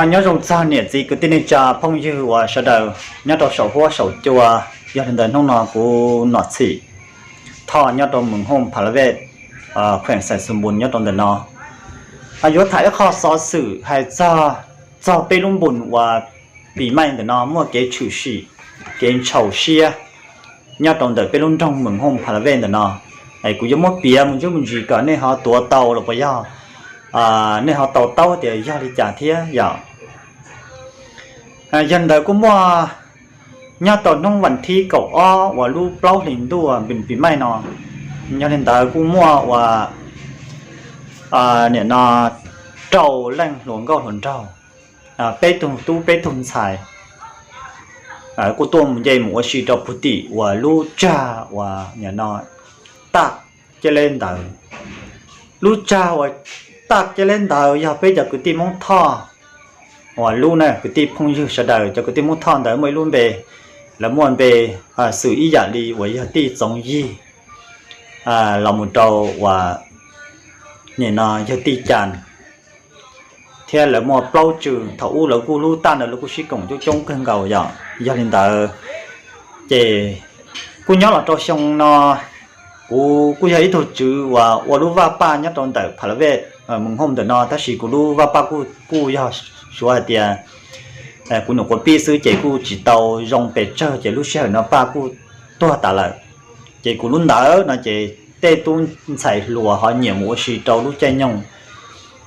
Nyob zoo txog niam txiv kwv tij neej tsa phooj ywg uas sawv daws nyob rau saum huab saum cua. Yog li ntawd hnub no kuv Nom Txhim Thoj nyob rau Moos Hooj Pha La Vej, kheem Xais Xus Npus nyob rau ntawm no, yuav tham ib qho xov xwm hais txog, txog peb lub npus uas Pis Maij ntawm no muaj kev tshwm sim, kev ntshaus siab nyob rau ntawm peb lub nroog Moos Hooj Pha La Vej ntawm no. Es kuv yuav muab piav mus ntsuj mus ntsis kom nej ho tuav tau los puas yog, nej ho tau taub tias yog li cas thiab yom. Yog li ntawd kuj muaj, nyob rau hnub vas thib kaum ob uas lub plaub hlis ntuj Pis Maij no, yog li ntawd kuj muaj uas nim no rau leej hluas nkauj hluas nraug, peb tug tub peb tug ntxhais kuj tuaj mus nce mus ua si rau puag tim uas lub tsag uas nim no Taj Ceb Leb ntawd. Lub tsag uas Taj Ceb Leb ntawd yog peb cov kwv tij Hmoob Thoj uas lub na, kwv tij phooj ywg sawv daws, cov kwv tij Hmoob Thoj ntawd muaj ib lub npe, lawv muaj npe xws ib yam li uas yog tij Txoov Yig los mus rau uas nim no yog tij Cas, thiab lawv muaj plaub tswv. Thaum ub lawv kuj lub taj ntawd lawv kuj sib koom coob coob kawg nkaus yom. Yog li ntawd ces kuj nyob los rau xyoo no, kuv kuj yog ib tug tswv uas ua lub vaj paj nyob rau ntawm Pha La Vej, Moos Hooj ntawm no, tab sis kuv lub vaj paj kuj, kuj yog suav hais tias kuv nyuam qhuav pib xwb ces kuj tsis tau zoo pes tsawg ces lub sij hawm no paj kuj tuag tas lawm. Ces kuv lub ntawd no ces tej tub ntxhais hluas ho nyiam mus ua si rau lub caij nyoog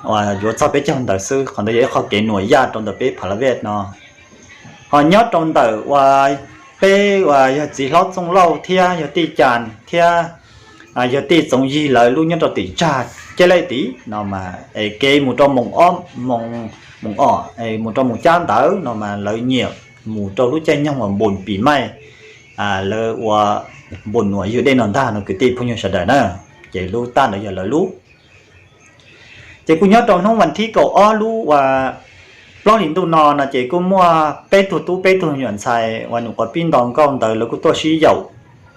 uas yuav txog peb caug ntawd xwb. Qhov ntawd yog ib qho kev nuam yaj rau ntawm peb Pha La Vej no. Ho nyob rau ntawm uas peb uas yog txiv hlob Txooj Lauj thiab yog tij Cas thiab yog tij Txoov Yig lawv lub nyob rau tim tsag Ceb Leb tid no mas es kev mus rau Moos Ob, Moos Ob, mus rau Moos Cab ntawd no mas lawv nyiam mus rau lub caij nyoog uas npus Pis Maij, lawv ua npus uas ywg dej no ntag no kwv tij phooj ywg sawv daws na. Ces lub taj ntawd yog lawv lub. Ces kuj nyob rau hnub vas thib kaum ob lub uas plaub hlis ntuj no no ces kuj muaj peb tug tub peb tug nyuam ntxhais uas nyuam qhuav pib nto nkauj ntawd lawv kuj tuaj sib yaum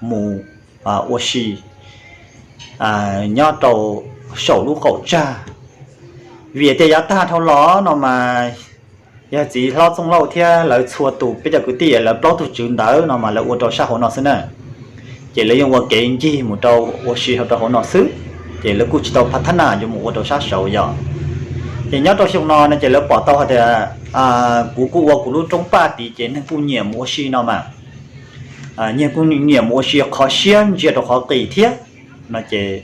mus ua si nyob rau saum lub qaum tsag. Vim tias yav tag dhau los no mas yog txiv hlob Txooj Lauj thiab lawv txhua tus peb cov kwv tij lawv plaub tug tswv ntawd no mas lawv ua rau sab hauv no xwb na. Ces lawv yeej ua kev ncig mus rau ua si hauv rau hauv no xwb, ces lawv kuj tsis tau pha thab nas yuav mus ua rau sab saud yom. Ces nyob rau xyoo no no ces lawv pom tau hais tias kuv kuj ua kuv lub roob paj tid ces neeg kuj nyiam mus ua si no mas, neeg kuj nyiam mus ua si qhov siab ntsia rau qhov qis thiab no ces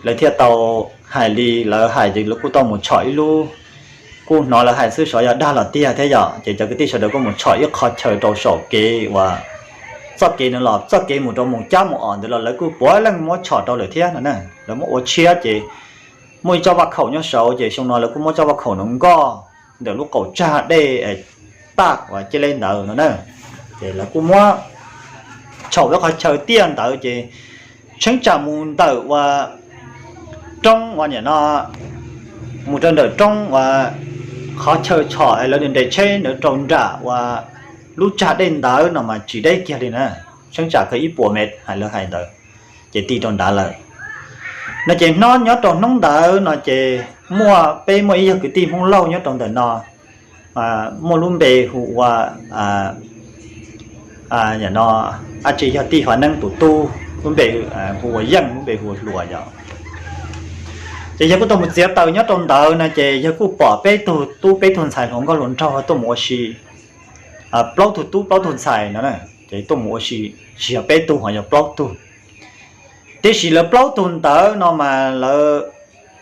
lawv thiaj tau hais li lawv hais ces lawv kuj tau mus tshom ib lub, kuj hnov lawv hais xwb xyov yog dag los tiag thiab yom. Ces cov kwv tij sawv daws kuj mus tshom ib qho chaw rau saum kev uas txoj kev no los txoj kev mus rau Moos Cab Moos Ob ntawd los lawv kuj puav leej muab tshom rau lawm thiab no na. Lawv muab ua tshiab ces muaj ib tsob vaj khaum nyob saud ces xyoo no lawv kuj muab tsob vaj khaum no nkoj ntawm lub qaum tsag dej taj uas Ceb Leb ntawd no na. Ces lawv kuj muab tshom ua qhov chaw tiaj ntawd ces tsheb tsam mus ntawm uas roob uas nim no mus rau ntawm roob uas qhov chaw tshom es lawv nres tsheb ntawd rau nram uas lub tsag dej ntawd no mas tsis deb kiag li na. Tsheb tsam khaws ib puas mev hais lawv hais ntawd ces ti rau nrad lawm. No ces hnub nyob rau hnub ntawd no ces muaj peb muaj ib yawg kwv tij Hmoob Lauj nyob rau ntawm no, muaj lub npe hu ua no, ab tsi yog tij Huv Neeb tus tub, lub npe hu ua Yeej, lub npe hu ua Hluas yom. Ces yawg kuj tau mus txiav taws nyob rau ntawd no ces yawg kuj pom peb tug tub peb tug ntxhais hluas nkauj hluas nraug tuaj mus ua si, plaub tug tub plaub tug ntxhais no ces tuaj mus ua si, tsis yog peb tug ho yog plaub tug. Tiam sis lawv plaub tug ntawd no mas lawv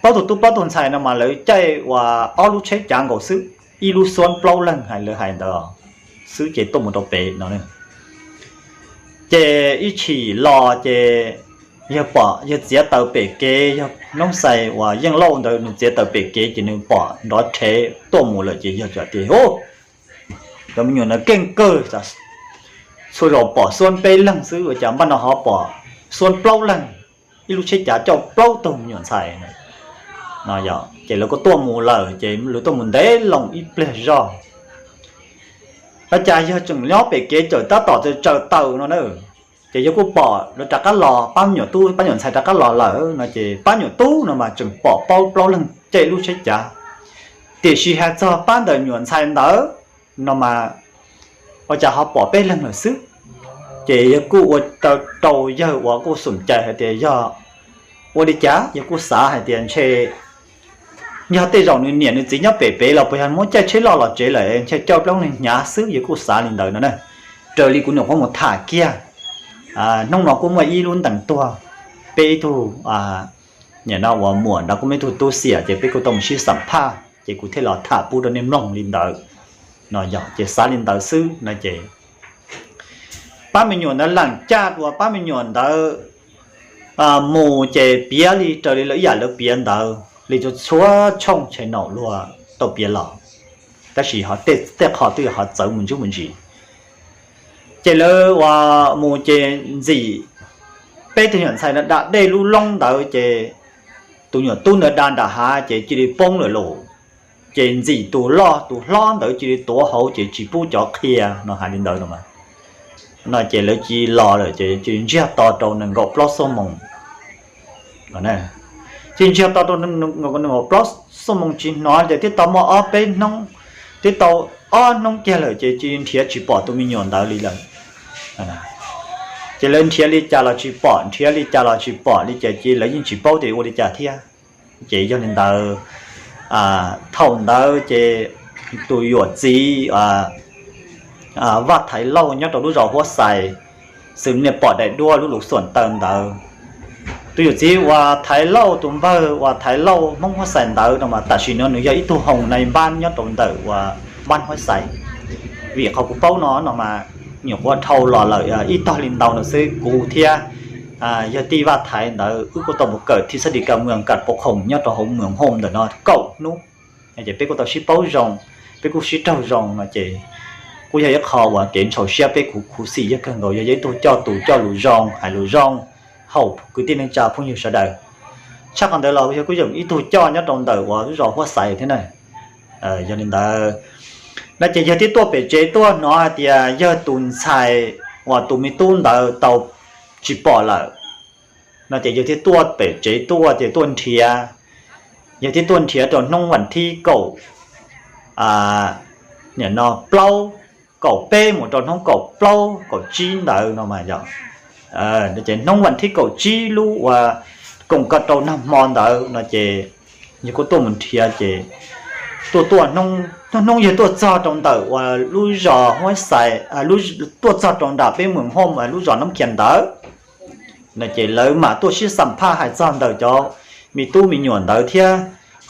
plaub tug tub plaub tug ntxhais no mas lawv caij uas ob lub tsheb cav nkaus xwb, ib lub xuab plaub leeg hais lawv hais ntawd xwb ces tuaj mus rau pem no. Ces ib chim los ces yawg pom, yawg txiav taws pem kev, yawg Noob Xais uas Yeej Lauj ntawd nws txiav taws pem kev ces nws pom nrov rhev tuaj mus lawm ces yawg tias, Hu, cov me nyuam ntawd keej kawg, txhua zaus pom xuab peb leeg xwb ua cas npaj no ho pom xuab plaub leeg, ib lub tsheb cav coj plaub tug me nyuam ntxhais no. Ces lawv kuj tuaj mus lawm ces lawv tuaj mus ntev loo ib pliag zog. Ua cas yawg tseem nyob pem kev cawm tab tom tsaws taws no na, ces yawg kuj pom lawv rov qab los, pab me nyuam tub pab nyuam ntxhais rov qab los lawm no ces pab nyuam tub no mas tseem pom plaub plaub leeg caij lub tsheb cav Tiam sis hais txog pab ntawm nyuam ntxhais ntawd no mas ua cas ho pom peb leeg lawm xwb. Ces yawg kuj ua rau yawg uas kuj xum cai hais tias yog ua li cas, yawg kuj xav hais tias ntshe yog tej zaum nws niam nws txiv nyob pem pem los puas yog muab caij tsheb loj los tsev lawm ntshe coj plaub leeg hnyav xwb, yawg kuj xav li ntawd no na. Raws li kuv nyuam qhuav mus tham kiag, hnub no kuj muaj ib lub ntees tuag, peb ib tug, nim no uas muam nrog kuv muaj ib tug tub xiam ces peb kuj tau mus sib xam phaj ces kuv thiaj los tham pub rau nej mloog li ntawd no. Yog ces xav li ntawd xwb no ces pab me nyuam ntawd leem caj uas pab me nyuam ntawd mus ces piav li raws li lawv ib yam lawv piav ntawd li txhua txhua tshooj tshai naum luag tau piav los, tab sis ho tej qho twb yog ho txawv mus ntsuj mus ntsis. Ces lawv uas mus ces ntxim peb tug nyuam ntxhais no da dej lub loob ntawd ces tus nyuam tub ntawd da nram hav ces cia li poob lawm lauj. Ces ntxim tus loj tus hlob ntawd cia li tuav hauv ces tsis pub cov qhia no, hais li ntawd no. No ces lawv cia li los lawm ces cia li ntsiag to rau nees nkaum plaub xuab moos no. Cia li ntsiag to rau nees nkaum plaub xuab moos tsis hnov ces twb tau muaj ob peb hnub, twb tau ob hnub kiag lawm ces cia li nrhiav tsis pom tus me nyuam ntawd li lawm. Ces lawv nrhiav li cas los tsis pom, nrhiav li cas los tsis pom li ces cia lawv yeej tsis paub tias ua li cas thiab. Ces yog li ntawd, thaum ntawd ces tus yawm txiv Vaj Thaiv Lauj nyob rau lub zos Huab Xais, xws li nej pom daim duab lub lus xuam taw ntawd, tus yawm txiv uas Thaiv Lauj, tus npawg uas Thaiv Lauj Hmoob Huab Xais ntawd no mas tam sim no nws yog ib tug hoos nai npab nyob rau ntawm uas npab Huab Xais. Vim qhov kuv paub no no mas nyuam qhuav dhau los lawm ib tog li ntau no xwb, kuv thiab yawg tij Vaj Thaiv ntawd wb kuj tau mus kawm thi xab dis kas mwam kas pov khoom nyob rau hauv mwam hooj ntawm no kaum hnub. Ces peb kuj tau sib paub zoo, peb kuj sib raug zoo no ces kuj yog ib qho uas kev ntshaus siab peb kuv khuv xim yog kawg nkaus, yog ib tug coj tus coj lus zoo, hais lus zoo, haum kwv tij neej tsa phooj ywg sawv daws. Tshaj qhov ntawd los yog kuj yog ib tug coj nyob rau ntawm uas lub zos Huab Xais thiab na. Yog li ntawd no ces yawg thiaj tuaj pem tsev tuaj hnov hais tias yawg tus ntxhais uas tus me tub ntawd tau tsis pom lawm no ces yawg thiaj tuaj pem tsev tuaj ces tuaj nrhiav. Yawg thiaj tuaj nrhiav rau hnub vas thib kaum, nim no plaub, kaum peb mus rau hnub kaum plaub kaum tsib ntawd no mas yog. Ces hnub vas thib kaum tsib lub uas koom ko rau nag hmo ntawd no ces yawg kuj tuaj mus nrhiav ces tuaj tuaj hnub hnub yawg tuaj txog rau ntawm uas lub zos Huab Xais, tuaj txog rau nram peb mwam hooj lub zos Nab Khias ntawd no ces lawv mam tuaj sib xam phaj hais txog ntawm cov me tub me nyuam ntawd thiab.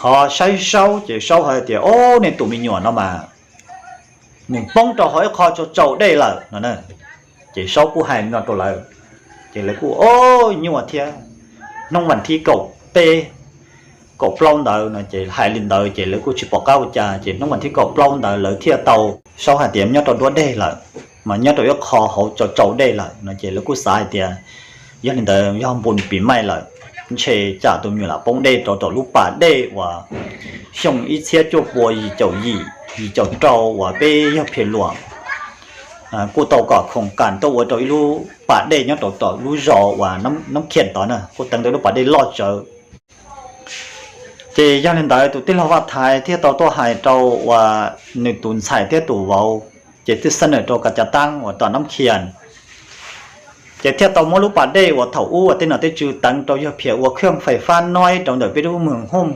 Qhov saib Saub ces Saub hais tias, o, nej tus me nyuam no mas nws poob rau hauv ib qho tsaus tsaus dej lawm no. Ces Saub kuj hais no rau lawv, ces lawv kuj, o, nyuaj thiab. Hnub vas thib kaum peb, kaum plaub ntawd no ces hais li ntawd ces lawv kuj tsis pom qab ua cas ces hnub vas thib kaum plaub ntawd lawv thiaj tau, Saub hais tias nyob rau nruab dej lawm, mas nyob rau ib qho hauv tsaus tsaus dej lawm no ces lawv kuj xav hais tias yog li ntawd yog npus pis maij lawm, ntshe tsam tus me nyuam lam poob dej rau tom lub pas dej uas xyoo ib txhiab cuaj pua yim caum yim yim caum rau uas peb yog phiaj luam kuj tau kom khoom kas tuaj ua rau ib lub pas dej nyob rau tom lub zos uas Nab Khias tod na, kuj teev tau lub pas dej loj tsawv. Ces yog li ntawd tus tij laug Vaj Thaiv thiaj tau tuaj hais rau uas nws tus ntxhais thiab tus vauv, ces thiaj xab nawm rau kav cav taab uas tom Nab Khias, ces thiaj tau muab lub pas dej uas thaum ub uas tej nom tej tswv teev rau yawg phiaj ua khwj fais fab noib rau ntawm peb lub mwam hooj,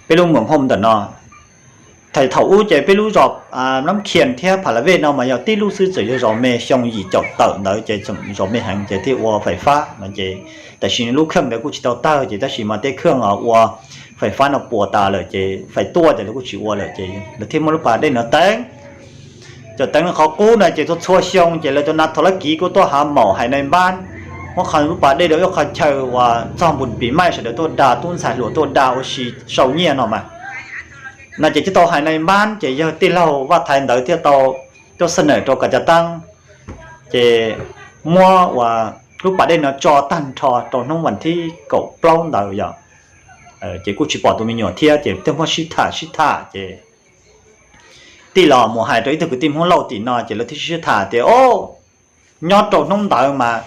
peb lub mwam hooj ntawm no. Thaum ub ces peb lub zos Nab Khias thiab Pha La Vej no mas yog tib lub xwb, txawm yog zos me, xyoo yim caum tawm ntawd ces zos me heev ces thiaj ua fais fab no ces, tam sim no lub khwj ntawd kuj tsis tau tawg ces tab sis mas tej khwj ua fais fab no puas tas lawm ces fais tuaj ces lawv kuj tsis ua lawm ces lawv thiaj muab lub pas dej no teev. Cov teev qhov qub no ces txhua txhua xyoo ces lawv tus nas thov lab kiv kuj tuaj hav maum hais nai npab, muab qhov lub pas dej rau ib qho chaw uas txog npus pis maij sawv daws tuaj da, tub ntxhais hluas tuaj da ua si sau nyiaj no mas. No ces thiaj tau hais nai npab ces yawg tij laug Vaj Thaiv ntawd thiaj tau tuaj xab nawm rau kav cav taab, ces muab uas lub pas dej no tso tag nrho rau hnub vas thib kaum plaub ntawd yom. Ces kuj tsis pom tus me nyuam thiab ces thiaj muab sib tham sib tham ces tij los mus hais rau ib tug kwv tij Hmoob Lauj tim no ces lawv thiaj sib tham tias, o, nyob rau hnub ntawd mas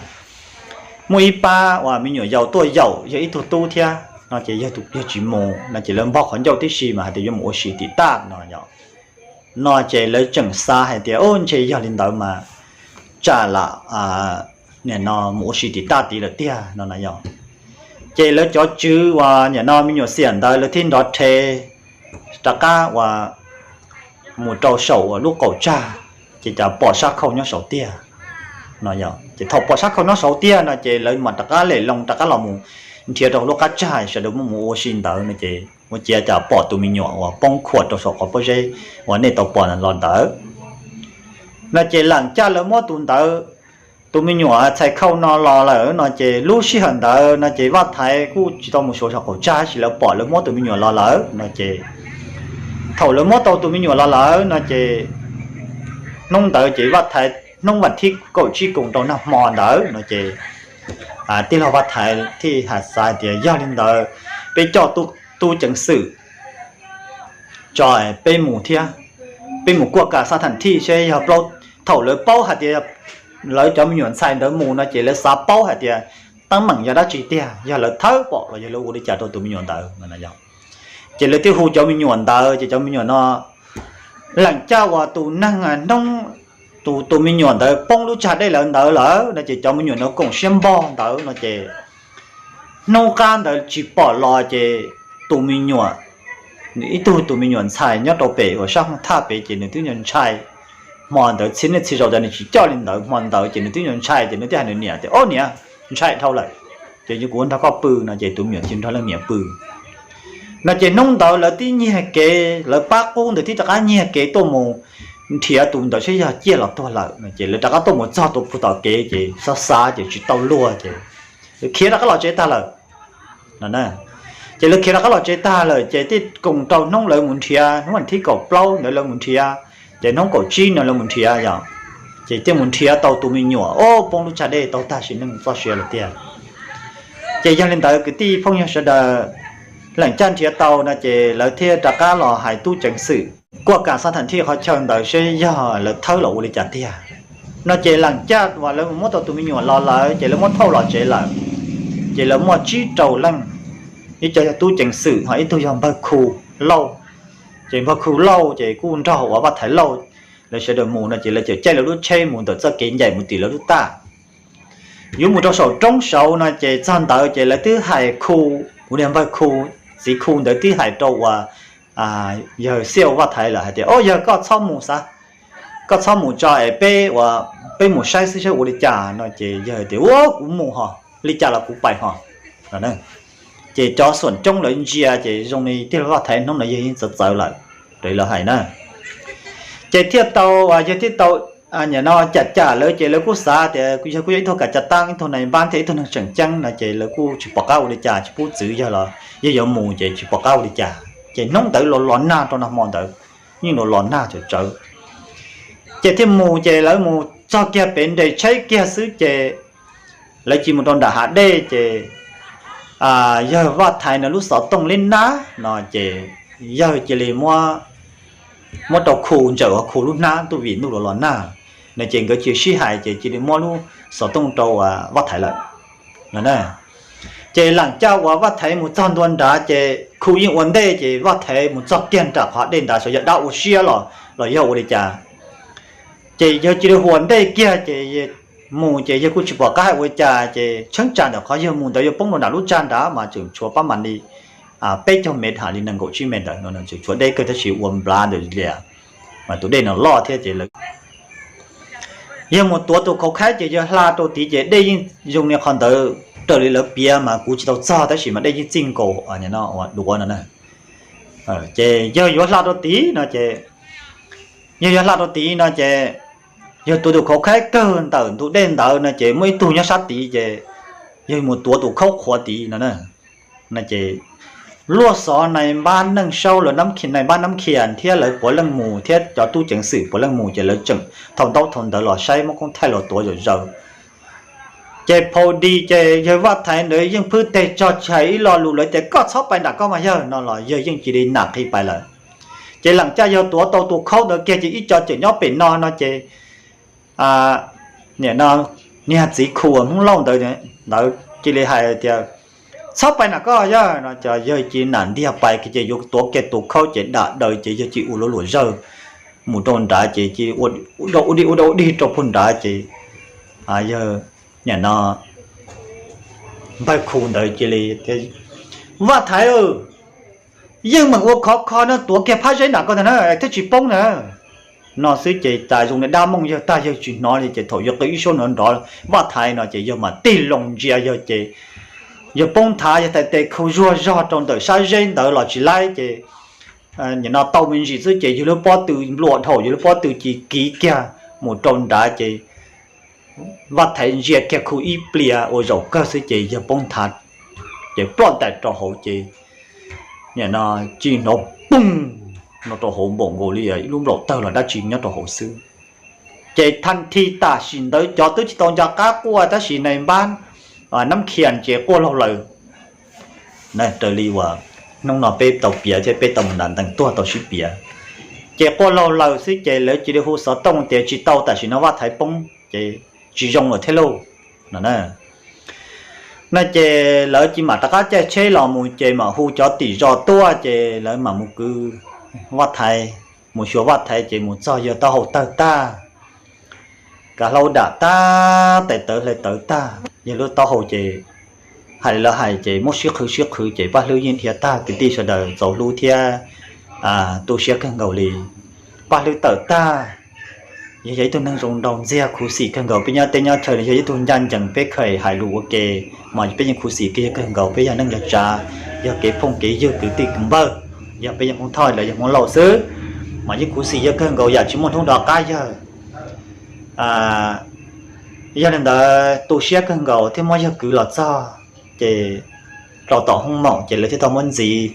muaj ib pab uas me nyuam yaus tuaj yaum yog ib tug tub thiab, no ces yog tus yog tsis mus no ces lawv npog qhov ncauj tib si mas hais tias yuav mus ua si tim taj no yom. No ces lawv tseem xav hais tias, u, ntshe yog li ntawd mas tsam lam nim no mus ua si tim taj tid lawm tiag no na yom. Ces lawv cov tswv uas nim no me nyuam xiam ntawd lawv thiaj nrov rhe rov qab uas mus rau saum lub qaum tsag, ces cas pom sab khauj nyob saud tiag no. Ces thaum pom sab khauj nyob saud tiag no ces lawv mam rov qab lem loo rov qab los mus nrhiav rau lub qab tsag sawv daws muaj mus ua si ntawd no ces ua ciav cas pom tus me nyuam uas poob khuam rau saum qhov pob zeb uas nej tau pom los ntawd no ces lam caj lawv muab tus ntawd, tus me nyuam txhais khauj no los lawm no ces lub sij hawm ntawd no ces Vaj Thaiv kuj tsis tau mus xyuas saum qaum tsag tab sis lawv pom lawv muab tus me nyuam los lawm no ces thaum lawv muab tau tus me nyuam los lawm no ces hnub ntawd ces Vaj Thaiv hnub vas thib kaum tsib koom rau nag hmo ntawd no ces tij laug Vaj Thaiv thiaj hais xav tias yog li ntawd peb coj tub ceev xwm tso peb mus thiab, peb mus kuaj kas xab tham thij seb yog plaub, thaum lawv paub hais tias lawv cov me nyuam ntxhais ntawd mus no ces lawv xav paub hais tias teeb meem yog dab tsi tiag, yog lawv thawb pom los yog lawv ua li cas rau tus me nyuam ntawd. Ces lawv thiaj hu cov me nyuam ntawd ces cov me nyuam no leem caj uas tus neeg hnub tus tus me nyuam ntawd poob lub tsag dej lawm ntawd lawm no ces cov me nyuam no koom siab npog ntawd no ces hnub qab ntawd tsis pom los ces tus me nyuam, ib tug tus me nyuam ntxhais nyob rau pem uas sab hooj thaj pem ces nws twb nyuag ntshai. Hmo ntawd txhia niaj txhia zaus tas nws tsis coj li ntawd, hmo ntawd ces nws twb nyuag ntshai ces nws thiaj hais nws niam tias, ob niam, ntshai dhau lawm, ces kuv nrog koj pw no ces tus me nyuam thiaj nrog leej niam pw no ces hnub ntawd lawv tib nyiag kev, lawv pab qub ntawd tib rov qab nyiag kev tuaj mus nrhiav tus ntawd saib yog ciaj los tuag lawm no ces lawv rov qab tuaj mus txog tus pug tom kev ces xav xav ces tsis tau luag ces lawv khiav rov qab los tsev tag lawm. Ces lawv khiav rov qab los tsev tag lawm ces thiaj koom rau hnub lawv mus nrhiav, hnub vas thib kaum plaub ntawd lawv mus nrhiav, ces hnub kaum tsib no lawv mus nrhiav yom, ces thiaj mus nrhiav tau tus me nyuam, o, poob lub tsag dej tau tag sim neej txoj sia lawm tiag. Ces yog li ntawd kwv tij phooj ywg sawv daws, leem caj nrhiav tau no ces lawv thiaj rov qab los hais tub ceev xwm kuaj kas xab tham thij qhov chaw ntawd seb yog lawv thawb los ua li cas tiag no ces leem caj uas lawv mus muab tau tus me nyuam los lawm ces lawv muab thauj los tsev lawm. Ces lawv muaj tsib rau leej, ib co yog tub ceev xwm ho ib tug yog npawg Khu Lauj. Ces npawg Khu Lauj ces kuj nrog uas Vaj Thaiv Lauj lawv sawv daws mus no ces lawv txawm caij lawv lub tsheb mus ntawm txoj kev ncaim mus tim lawv lub taj. Yuav mus rau saum roob saud no ces txog ntawd ces lawv twb hais Khu, kuv niag npawg Khu, txiv Khu ntawd twb hais rau uas yawg Xiaj Vaj Thaiv lawm hais tias, o, yawg koj txhob mus xav, koj txhob mus tso es peb ua, peb mus saib xwb saib ua li cas no ces yawg tias, ua, kuv mus ho, li cas los kuv pais ho. Ces cov xuam coob lawv ntsia ces zoo li tij laug Vaj Thaiv hnub no yawg yeej txawv txawv lawm, raws li lawv hais na. Ces thiaj tau, yawg thiaj tau, nim no cam cam lawv ces lawv kuj xav tias yawg kuj yog ib tug kam cav taab, ib tug nai npab thiab ib tug neeg tseem ceeb no ces lawv kuj tsis pom qab ua li cas, tsis pub txwv yawg los yawg yuav mus ces tsis pom qab ua li cas. Ces hnub ntawd los los nag rau nag hmo ntawd, yeej los los nag tsawv tsawv. Ces thiaj mus ces lawv mus txog kiag pem nres tsheb kiag xwb ces lawv cia li mus rau nram hav dej ces yawg Vaj Thaiv nws lub xov tooj lib nab no ces yawg cia li muab rau Khu ntsawm ua Khu lub hnab ntuj vim ntuj los los nag no ces nkawd cia li sib hais ces cia li muab lub xov tooj rau Vaj Thaiv lawm no. Ces leem caj uas Vaj Thaiv mus txog ntua nrad ces Khu yeej ua ntej ces Vaj Thaiv mus txog kiag nram qhov dej nrad sav yog dab ua siab los los yog ua li cas. Ces yawg cia li ua ntej kiag ces mus ces yawg kuj tsis pom qab hais ua li cas ces tsheb tsam ntawm qhov yawg mus ntawd yuav poob rau nram lub tsag nrad mas tseem tshuav pab mam li peb caug mev ha li nees nkaum tsib mev ntawd no tseem tshuav deb kawg tab sis ua nplav ntawm lias mas tus dej no loj thiab ces yawg mus tuav tus khauv khaib ces yawg hla rau tid ces dej yeej zoo li qhov ntawd raws li lawv piav mas kuv tsis tau txog tab sis mas dej yeej txij nkaus duav no na. Ces yawg yuav hla rau tid no ces yawg yuav hla rau tid no ces yawg tuav tus khauv khaib kawg ntawm ntug dej ntawd no ces muaj ib tug nyob sab tid ces yawg mus tuav tus khaub qhuav tid no na. Ces luag xov nai npab Neej Saub lawv nab, nai npab Nab Khias thiab lawv puav leej mus thiab cov tub ceev xwm puav leej mus ces lawv tseem thau ntaub thau ntawv los saib muab koob thaij los tuav zom zaws. Ces phau di ces yawg Vaj Thaiv ntawd yeej phwb teg tsog tsis hais ib lo lus, lawv tias koj txhob pais nram koj mas yawg no los yawg yeej cia li nam qhi pais lawm. Ces leem caj yawg tuav tau tus khaub ntawd kiag ces ib co tseem nyob pem no no ces nim no niag txiv Khu Hmoob Lauj ntawd, ntawd cia li hais tias txhob pais nram koj yawg no ces yawg cia li nam ntiag pais kiag ces yuav tuav kiag tus khaub ces dam daws ces yawg cia li ua luam luam zawg mus rau nrad ces cia li ua dab ua dig ua dab ua dig rau puag nrad ces yawg nim no npawg Khu ntawd cia li, Vaj Thaiv, yeej meem ua khov kho no tuav kiag phab zeb nram koj ntag na thiaj tsis poob na. No xwb ces tas zoo li dab mooj yawg tag yawg tsis hnov li ces thaum yawg qw ib suab nrov nrov Vaj Thaiv no ces yawg mam tig loo ntsia yawg ces yawg poob nthav yawg tais tes khu zuag zog rau ntawm sab zeb ntawd los tsis laib ces nim no tau me ntsis xwb ces yawg lub pob tw nplua dhau yawg lub pob tw cia li kiv kiag mus rau nrad ces Vaj Thaiv ntsia kiag Khu ib pliag ua zaum kawg xwb ces yawg poob nthav ces ploj ntais rau hauv ces nim no cia li hnov poog no rau hauv npaum nkaus li ib lub nplaum tawg los dab tsi nyob rau hauv xwb. Ces thaj thi tam sim ntawd cov twb tsis tau nco qab quaj tab sis nais npab Nab Khias ces quaj laug laws. Raws li uas hnub no peb tau piav thiab peb tau mus nram ntees tuag tau sib piav, ces quaj laug laws xwb ces lawv cia li hu xov tooj tias tsis tau, tam sim no Vaj Thaiv poob ces tsis zoo lawm thiab lauj no. No ces lawv cia li mam rov qab caij tsheb los mus ces mam hu cov tim zos tuaj ces lawv mam mus kwv Vaj Thaiv, mus xyuas Vaj Thaiv ces mus txog yawg taub hau tawg tag, kav hlau dam tag, tes tawv hle tawv tag, yawg lub taub hau ces hais li lawv hais ces muab sib qhwv sib qhwv ces Paj Hlwb yeej dhia tag, kwv tij sawv daws txaus hlub thiab tu siab kawg nkaus li. Paj Hlwb tawm tag, yawg yog ib tug neeg zoo nraug ntxiag khuv xim kawg nkaus, peb nyob teb nyob chaw los yog ib tug ncaj ncees, peb kheev hais lus ua ke mas peb yeej khuv xim kiag yawg kawg nkaus, peb yog neej yog tsav, yog kev phooj kev ywg kwv tij kwv npawg, yog peb yog Hmoob Thoj los yog Hmoob Lauj xwb mas yeej khuv xim yawg kawg nkaus yam tsis muaj hnub rov qab yawg. Yog li ntawd tu siab kawg nkaus thiab muab yawg kwv los txog ces rau tom hoob maum ces lawv thiaj tau muab ntxiv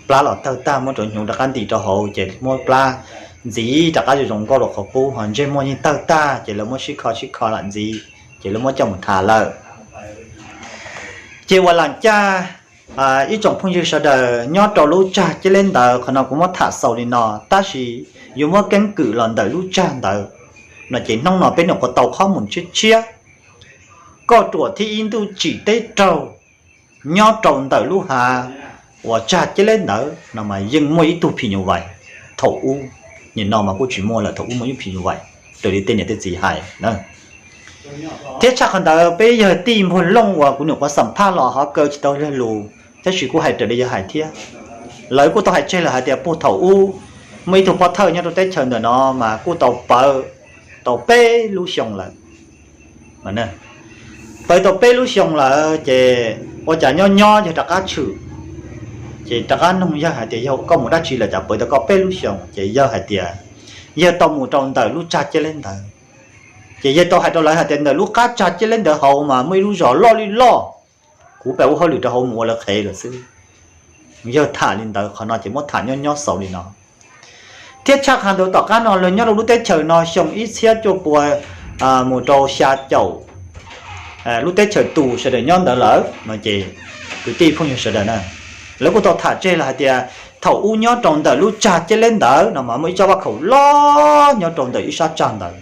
plab los tawg tag muab rau hnyuv rov qab ntim rau hauv ces muab plab ntxiv rov qab zoo zoo nkauj rau qhov qub ho ntsej muag yeej tawg tag ces lawv muab sib kho sib kho lam ntxiv ces lawv muab coj mus tham lawm. Ces uas lam caj ib tsoom phooj ywg sawv daws nyob rau lub tsag Ceb Leb ntawd, qhov no kuv muab tham xaus li no tab sis yuav muab keeb kwm los ntawm lub tsag ntawd no ces hnub no peb nyuam qhuav tau qhov mus tshiab tshiab. Koj ruam thiab ib ntuj tsim teb raug nyob rau ntawm lub hav uas tsag Ceb Leb ntawd no mas yeej muaj ib tug phim nyuj vais. Thaum ub, nim no mas kuj tsis muaj lawm, thaum ub muaj ib phim nyuj vais raws li tej niam tej txiv hais na. Thiab tshaj qhov ntawd peb yawg tij Npuag Looj uas kuv nyuam qhuav xam phaj los hov kaw tsis tau lig lus tab sis kuj hais raws li yawg hais thiab. Lawv kuj tau hais tseg lawm hais tias puag thaum ub muaj ib tug pov thawj nyob rau teb chaws ntawm no mas kuj tau pawv tau peb lub xyoo lawm. Pawv tau peb lub xyoo lawm ces ua cas nyob nyob yawg rov qab tshwm, ces rov qab nug yawg hais tias yawg koj mus dab tsi lawm cas pawv tau koj peb lub xyoo? Ces yawg hais tias yawg tau mus rau ntawm lub tsag Ceb Leb ntawd. Ces yawg tau hais rau lawv hais tias ntawm lub qab tsag Ceb Leb ntawd hauv mas muaj ib lub zos loj li loj, kuv pab ua hauj lwm rau hauv mus ua lawv qhev lawm xwb. Yawg tham li ntawd, qhov no ces muab tham nyob nyob xaus li no. Thiab tshaj qhov ntawd tom qab no lawv nyob rau lub teb chaws no xyoo ib txhiab cuaj pua mus rau xya caum lub teb chaws tus sawv daws nyob ntawd lawm no ces kwv tij phooj ywg sawv daws na, lawv kuj tau tham tseg los hais tias thaum ub nyob rau ntawm lub tsag Ceb Leb ntawd no mas muaj ib tsob vaj khaum loj nyob rau ntawm ib sab tsag ntawd.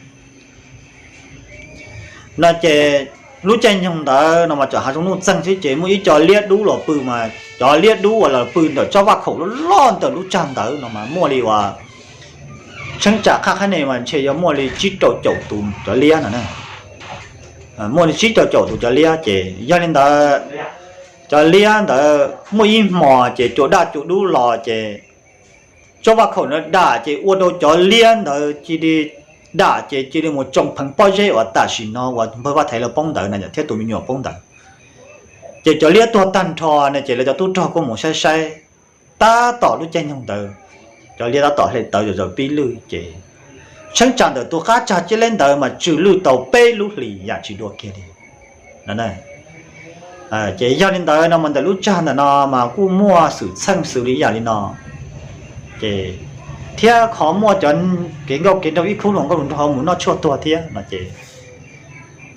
No ces lub caij nyoog ntawd no mas txawm hav zoov nuj txeeg xwb ces muaj ib co liab dub los pw mas cov liab dub uas los pw ntawm tsob vaj khaum loj loj ntawm lub tsag ntawd no mas muaj li uas tsheeb tsam qhaj qhab ne mas ntshe yuav muaj li tsib rau caum tus cov liab no na. Muaj li tsib rau caum tus cov liab ces yog li ntawd cov liab ntawd muaj ib hmos ces cua daj cua dub los ces tsob vaj khaum ntawd dam ces ua rau cov liab ntawd cia li dam ces cia li mus tsoo pheev pob zeb uas tam sim no uas npawg Vaj Thaiv lawv poob ntawd na yom thiab tus me nyuam poob ntawd. Ces cov liab tuag tag nrho no ces lawv cov tub rog kuj mus saib saib, tab tom lub caij nyoog ntawd cov liab tab tom hle tawv zom zaws pib lwj ces tsheeb tsam ntawm tus qab tsag Ceb Leb ntawd mas tsw lwj tau peb lub hlis yam tsis dua kiag li. Ces yog li ntawd no mas ntawm lub tsag ntawm no mas kuj muaj xwm txheej xws li yam li no ces thiab qhov muaj cov kev nkauj kev nraug ib khub hluas nkauj hluas nraug mus noj tshuaj tuag thiab no ces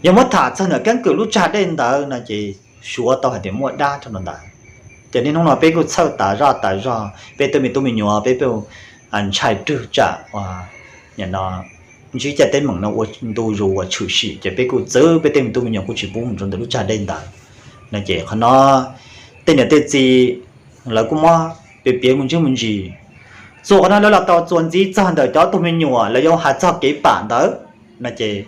yog muab tham txog ntawm keeb kwm lub tsag dej ntawd no ces suav tau hais tias muaj dab rau ntawd. Ces niaj hnub no peb kuj txhawj tas zaj tas zog, peb tej me tub me nyuam peb peb ntshai rwg tsam no ntsib caij teeb meem no ua ntu zus uas tshwm sim ces peb kuj txwv peb tej me tub me nyuam kuj tsis pub mus rau ntawm lub tsag dej ntawd no ces qhov no tej niam tej txiv lawv kuj muab piav piav mus ntsuj mus ntsis. Txuas qhov no lawv los tau txuas ntxiv txog ntawm cov tug me nyuam lawv yuav hais txog kev pam ntawd no ces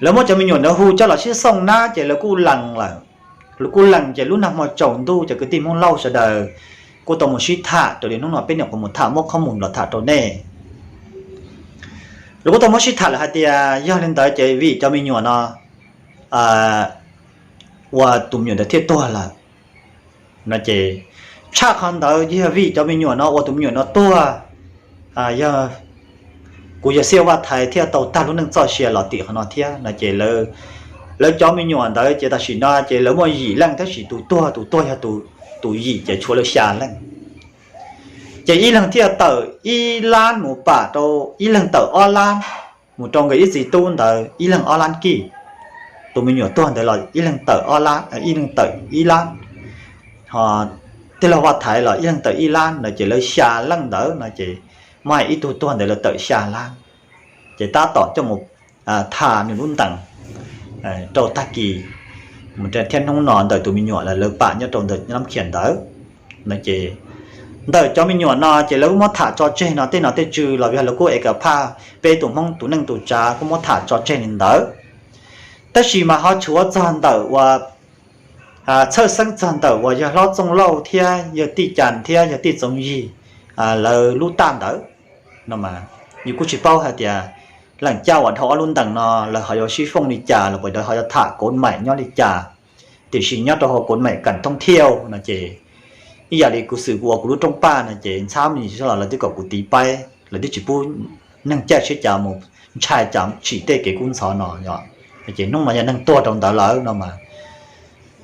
lawv muab cov me nyuam ntawd hu coj los sib xooj nab ces lawv kuj lees lawm. Lawv kuj lees ces lub nag hmo tsaus ntuj cov kwv tij Hmoob Lauj sawv daws kuj tau mus sib tham raws li hnub no peb nyuam qhuav mus tham muab qhob mus los tham rau nej. Lawv kuj tau muab sib tham lawm hais tias yog li ntawd ces vim cov me nyuam no ua tus me nyuam ntawd thiaj tuag lawm no ces tshaj qhov ntawd yog vim cov me nyuam no ua tus me nyuam no tuag, yog kuv yawg Xiaj Vaj Thaiv thiaj tau tag lub neej txoj sia los tim qhov no thiab no ces lawv cov me nyuam ntawd ces tam sim no ces lawv muaj yim leej tab sis tus tuag, tus tuag yog tus yim ces tshuav lawv xya leej. Ces ib leeg thiaj tawm ib lab mus pam rau, ib leeg tawm ob lab mus rau nkawd ib txiv tub ntawd ib leeg ob lab kij. Tus me nyuam tuag ntawd los ib leeg tawm ob lab, ib leeg tawm ib lab. Ho tij laug Vaj Thaiv los ib leeg tawm ib lab no ces lawv xya leej ntawd no ces muaj ib tug tuag ntawd lawv tawm xya lab. Ces tab tom coj mus tham nws lub ntees rau tag kis mus thiab hnub no ntawm tus me nyuam lawv pam nyob rau ntawm Nab Khias ntawd no ces ntawm cov me nyuam no ces lawv kuj muab tham tso tseg no tej nom tej tswv los yog lawv kuj ev kam phaj peb tus Hmoob tus neej tus tsav kuj muab tham tso tseg li ntawd. Tab sis mas ho tshuav txog ntawm uas txhawj xeeb txog ntawm uas yawg hlob Txooj Lauj thiab yawg Tij Cas thiab yawg Tij Txoov Yig lawv lub taj ntawd no mas yus kuj tsis paub hais tias leej caj uas dhau ob lub ntees no lawv ho yuav sib fooj li cas los puas yog ho yuav tham kov maim nyob li cas. Tiam sis nyob rau hauv kov maim kam thoob thiaj no ces ib yam li kuv xwm kuv ua kuv lub rooj paj no ces ntxhab me ntsis los lawv twb kom kuv tiv paib, lawv twb tsis pub neeg caij tsheb cav mus ntshai cav tsim tej kev kub ntxhov no. Ces hnub no yog neeg tuag rau ntawd lawm no mas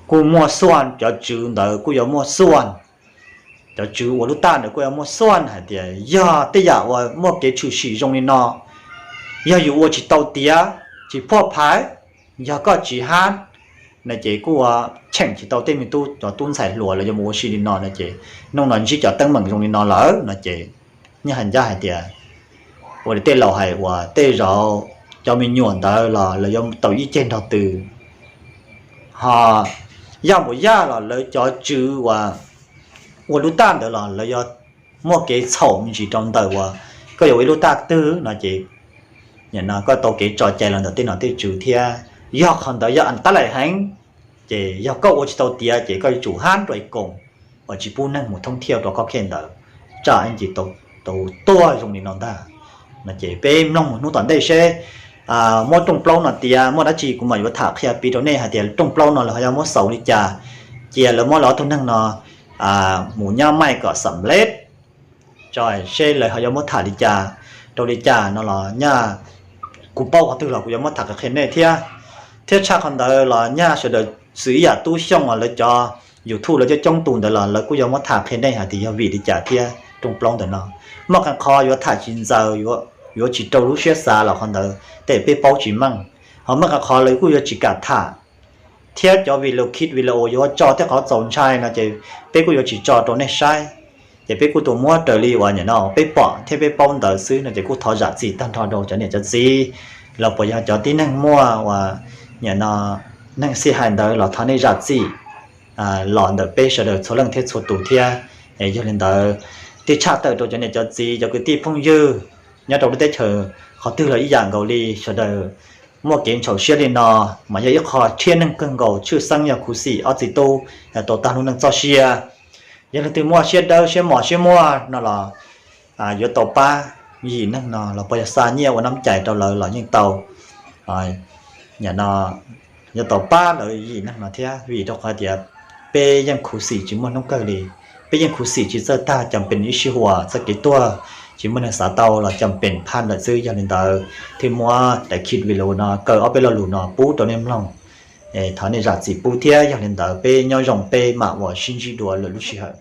kuj muaj xuaj, cov tswv ntawd kuj yuav muaj xuaj, cov tswv ua lub taj ntawd kuj yuav muaj xuaj hais tias yog tej yam uas muaj kev tshwm sim zoo li no, yog yus ua tsis tau tiav tsis phuaj phaiv, yog koj tsis hab no ces kuj ua cheem tsis tau tej me tub, cov tub ntxhais hluas lawv yuav mus ua si li no no ces hnub no ntsib cov teeb meem zoo li no lawm no ces nyob hais ncaj hais tias ua li tej laus hais uas tej zaum cov me nyuam ntawd los lawv yuav tau ib ceg nrog twg, ho yaj npaum yaj los lawv cov tswv uas ua lub taj ntawd los lawv yuav muaj kev txhaum me ntsis rau ntawm uas koj yuav ua ib lub taj twg no ces koj tau kev tso cai los ntawm tej nom tej tswv thiab. Yog qhov ntawd yog tab laim heev, ces yog koj ua tsis tau tiav ces koj yuav tsum hab rau ib koom uas tsis pub neeg mus thoob thiaj rau qhov khej ntawd, tsam ib ntsis tau tuag zoo li no ntag no ces peb mloog mus hnub tom ntej seb muab rooj plaub no tiav muaj dab tsi kuv mam yuav tham qhia piv rau nej hais tias rooj plaub no lawv ho yuav muab xaus li cas, cia lawv muab lawv ob tug neeg no mus nyab maij kom xam leb tso seb lawv ho yuav muab tham li cas rau li cas no los nyaj kuv paub qhov twg los kuv yuav muab tham qhia nej thiab. Thiab tshaj qhov ntawd los nyaj sawv daws xws ib yam Tub Xyooj uas lawv cov YouTube lawv coob coob tus ntawd los lawv kuj yuav muab tham qhia nej hais tias yog vim li cas thiab rooj plaub ntawm no. Muaj qee qhov yuav tham tsis ntxaws, yuav tsis rau lub siab xav los qhov ntawd tej peb paub tsis meej, ho muaj qee qhov lawv kuj yuav tsis kam tham. Thiab cov video clip video yuav tso tej qhov txaus ntshai no ces peb kuj yuav tsis tso rau nej saib. Ces peb kuj tus muab raws li uas nim no peb pom thiab peb paub ntawd xwb no ces kuj thov zam txim tag nrho rau cov niam cov txiv los puas yog cov tib neeg muaj uas nim no neeg xij hais ntawd los thov nej zam txim los ntawm peb sawv daws txhua leej thiab txhua tus thiab. Yog li ntawd, tib tshaj tawm rau cov niam cov txiv cov kwv tij phooj ywg nyob rau lub teb chaws qhov twg los ib yam nkaus li, sawv daws muaj kev ntxhov siab li no mas yog ib qho rhiab neeg kawg nkaus, tshwj xeeb yog khuv xim ob txiv tub tau tag lub neej txoj sia. Yog leej twg muaj siab dawb siab mos siab muag no los yuav tau pab yim neeg no los puas yog xa nyiaj ua nab cais rau lawv los yeej tau. Nim no yuav tau pab lawv yim neeg no thiab vim rau qhov tias peb yeej khuv xim tsis muaj hnub kawg li. Peb yeej khuv xim tsis txawj tag cam pes ib sij huam txoj kev tuag tsis muaj neeg xav tau los cam pes phaj lawm xwb. Yog li ntawd thiaj muab daim khij video no kaw ob peb lo lus no pub rau nej mloog. Thov nej zam txim pub thiab. Yog li ntawd peb nyob zoo peb mam uas sib ntsib dua lwm lub sij hawm.